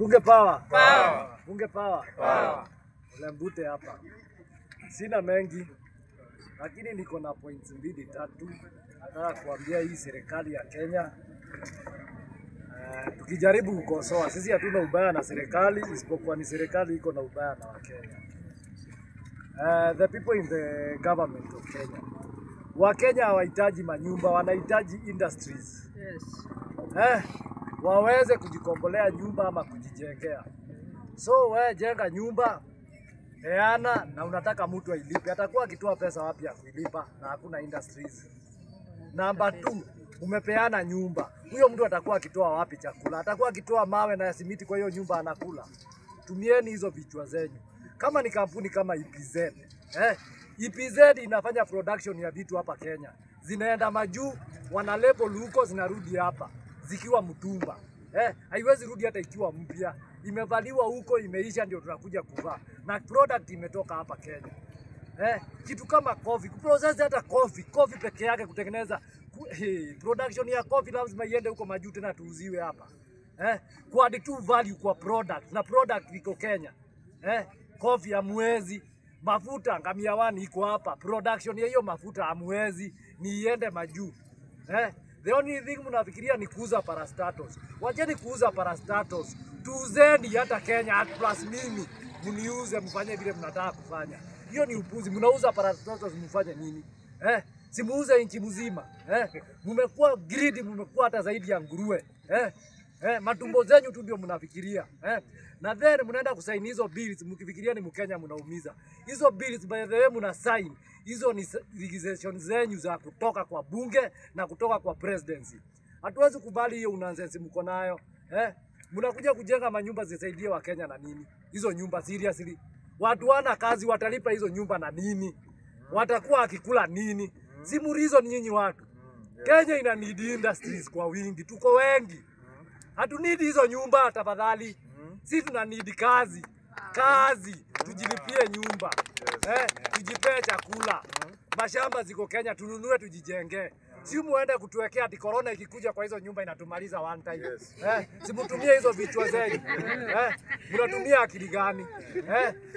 Bunge power. Power. Bunge power. Power. Ole Mbute hapa. Sina mengi, lakini niko na points mbili tatu. Nataka kuambia hii serikali ya Kenya, tukijaribu kukosoa, sisi hatuna ubaya na serikali, isipokuwa ni serikali iko na ubaya na Wakenya. The people in the government of Kenya. Wakenya hawahitaji manyumba, wanahitaji industries. Yes. Waweze kujikombolea nyumba ama kujijengea. So we jenga nyumba, peana, na unataka mtu ailipe. Atakuwa akitoa pesa wapi ya kuilipa na hakuna industries? Number 2, umepeana nyumba. Huyo mtu atakuwa akitoa wapi chakula? Atakuwa akitoa mawe na simiti kwa hiyo nyumba anakula. Tumieni hizo vichwa zenyu. Kama ni kampuni kama EPZ, EPZ inafanya production ya vitu hapa Kenya. Zinaenda majuu, wana label huko, zinarudi hapa zikiwa mtumba. Haiwezi rudi hata ikiwa mpya. Imevaliwa huko, imeisha, ndio tunakuja kuvaa. Na product imetoka hapa Kenya. Kitu kama coffee, kuprocess hata coffee peke yake kutengeneza production ya coffee lazima iende huko majuu tena tuuziwe hapa. Kwa add to value kwa product, na product iko Kenya. Coffee hamwezi, mafuta ngamia wani iko hapa, production ya hiyo mafuta hamwezi, ni iende majuu. The only thing mnafikiria ni kuuza parastatos. Wacheni kuuza parastatos. Tuuzeni hata Kenya at plus mimi. Mniuze mfanye vile mnataka kufanya. Hiyo ni upuzi. Mnauza parastatos mfanye nini? Si muuze nchi mzima. Mmekuwa greedy, mmekuwa hata zaidi ya nguruwe. Matumbo zenyu tu ndio mnafikiria. Na then mnaenda kusign hizo bills mkifikiria ni Mkenya mnaumiza. Hizo bills by the way mna sign. Hizo ni legislation zenyu za kutoka kwa bunge na kutoka kwa presidency. Hatuwezi kubali hiyo nonsense mko nayo. Mnakuja kujenga manyumba zisaidie wa Kenya na nini? Hizo nyumba seriously. Watu wana kazi watalipa hizo nyumba na nini? Watakuwa akikula nini? Si murizo ni nyinyi watu. Kenya ina need industries kwa wingi. Tuko wengi. Hatunidi hizo nyumba tafadhali. Sisi tuna need kazi. Kazi, tujilipie nyumba. Tujipee chakula. Mashamba ziko Kenya, tununue tujijenge. Si muende kutuwekea ati corona ikikuja kwa hizo nyumba inatumaliza one time. Yes. Si mtumie hizo vichwa zenu. Mnatumia akili gani?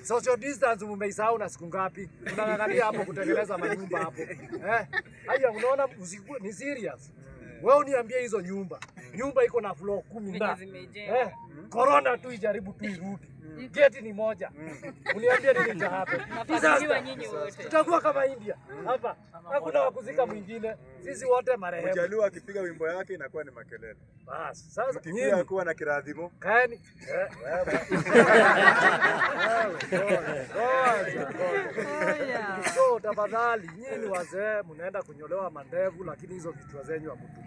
Social distance mmeisahau na siku ngapi? Mnang'ang'ania hapo kutengeneza manyumba hapo. Haya unaona usiku ni serious. Wewe uniambie hizo nyumba. Nyumba iko na floor 10 na. Corona tu ijaribu tu irudi. Geti ni moja. Uniambie nini cha hapa? Mafadhiliwa nyinyi wote. Tutakuwa kama India hapa. Hakuna wakuzika mwingine. Sisi wote marehemu. Mjaluo akipiga wimbo yake inakuwa ni makelele. Bas, sasa Mkikuyu nyinyi akuwa na kiradhimo. kaeni. Wewe. So tafadhali nyinyi wazee mnaenda kunyolewa mandevu lakini hizo vichwa zenyu hamtumii.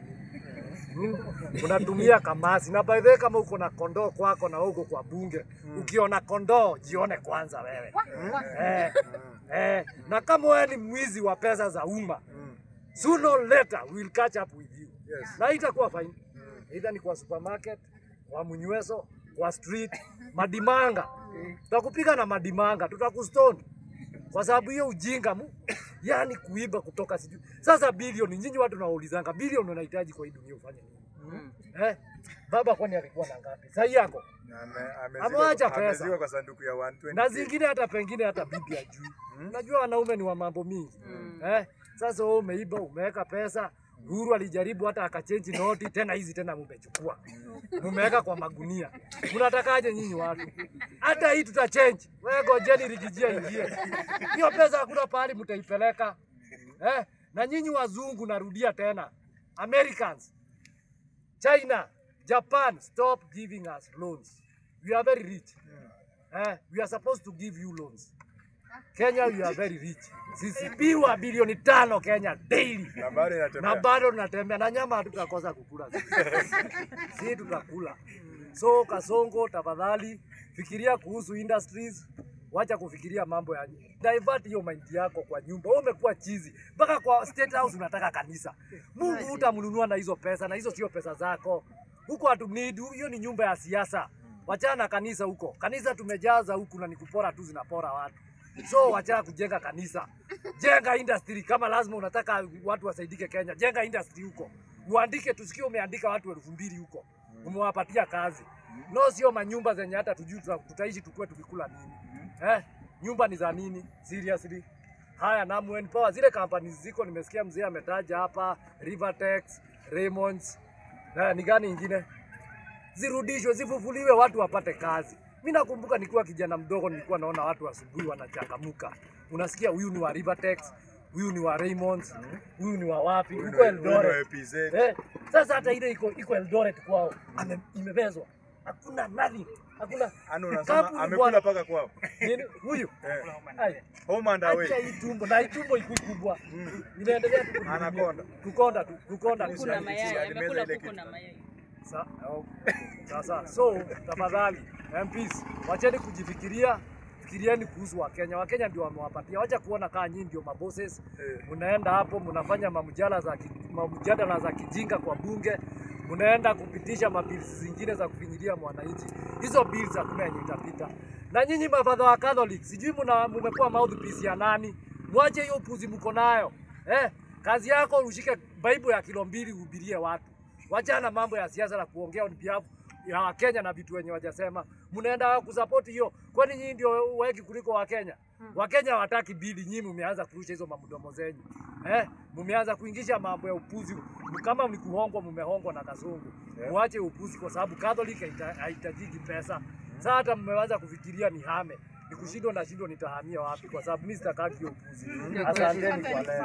Unatumia kamasi. Na by the way kama uko na kondoo kwako na uko kwa bunge, ukiona kondoo jione kwanza wewe. Na kama wewe ni mwizi wa pesa za umma, sooner or later we will catch up with you. Yes. Na itakuwa fine. Either ni kwa supermarket, kwa mnyweso, kwa street, madimanga. Tutakupiga na madimanga, tutakustone. Kwa sababu hiyo ujinga yani kuiba kutoka sijui. Sasa bilioni nyinyi watu naulizanga bilioni unahitaji kwa hii dunia ufanye nini? Baba kwani alikuwa na ngapi? Sasa yako. Ameacha pesa. Ameziwa kwa sanduku ya 120. Na zingine hata pengine hata bibi ajui. Unajua wanaume ni wa mambo mingi. Sasa wewe umeiba, umeweka pesa. Uhuru alijaribu hata akachange noti tena hizi tena mmechukua. Mmeweka kwa magunia. Mnatakaje nyinyi watu? Hata hii tutachange. Wewe gojeni rigijia ingie. Hiyo pesa hakuna pahali mtaipeleka. Na nyinyi wazungu narudia tena. Americans, China, Japan, stop giving us loans. We are very rich. We are supposed to give you loans. Kenya, we are very rich. Sisi piwa bilioni 5 Kenya daily. Na bado inatembea. Na bado tunatembea na nyama hatutakosa kukula. Sisi tutakula. So Kasongo tafadhali fikiria kuhusu industries, wacha kufikiria mambo ya divert hiyo mind yako kwa nyumba. Wewe umekuwa chizi. Mpaka kwa State House unataka kanisa. Mungu utamnunua na hizo pesa na hizo sio pesa zako. Huko hatu need, hiyo ni nyumba ya siasa. Wachana na kanisa huko. Kanisa tumejaza huku na nikupora tu zinapora watu. So wachana kujenga kanisa. Jenga industry kama lazima unataka watu wasaidike Kenya. Jenga industry huko. Uandike tusikie umeandika watu 2000 huko. Umewapatia kazi. No, sio manyumba zenye hata tujui tutaishi tukue tukikula nini. Nyumba ni za nini? Seriously. Haya, na Empower zile companies ziko, nimesikia mzee ametaja hapa Rivertex, Raymonds, na ni gani ingine? Zirudishwe, zifufuliwe, watu wapate kazi. Mimi nakumbuka nikiwa kijana mdogo nilikuwa naona watu asubuhi wanachangamuka. Unasikia huyu ni wa Rivertex, huyu ni wa Raymonds, huyu ni wa wapi? Huko Eldoret. Sasa hata ile iko Eldoret kwao imebezwa. Hakuna nothing. Hakuna. Ano unasema amekula paka kwao. Nini huyu? Home and away. Acha hii tumbo na hii tumbo iko kubwa. Inaendelea tu anakonda. Kukonda tu, kukonda. Kuna mayai, amekula kuku na mayai. Sasa so tafadhali MPs, wacheni kujifikiria, fikirieni kuhusu Wakenya. Wakenya ndio wamewapatia. Wacha kuona kaa nyinyi ndio mabosses. Mnaenda hapo mnafanya mamjadala za kijinga kwa bunge. Mnaenda kupitisha mabills zingine za kufinyilia mwananchi. Hizo bills hakuna yenye itapita. Na nyinyi mafadha wa Catholic, sijui mmekuwa mouthpiece ya nani? Mwache hiyo upuzi mko nayo. Kazi yako ushike Bible ya kilo 2 uhubirie watu. Wachana mambo ya siasa na kuongea on behalf ya Wakenya na vitu wenye wajasema. Mnaenda kusupport hiyo. Kwani nyinyi ndio wengi kuliko Wakenya? Wakenya hawataki bili, nyinyi mmeanza kurusha hizo mamdomo zenyu. Mmeanza kuingisha mambo ya upuzi. Kama mlikuhongwa mmehongwa na kazungu. Muache upuzi kwa sababu Catholic haitajiki pesa. Sasa hata mmeanza kufikiria ni hame. Nikushindwa na shindwa nitahamia wapi kwa sababu mimi sitakaki hiyo upuzi. Asanteni kwa leo.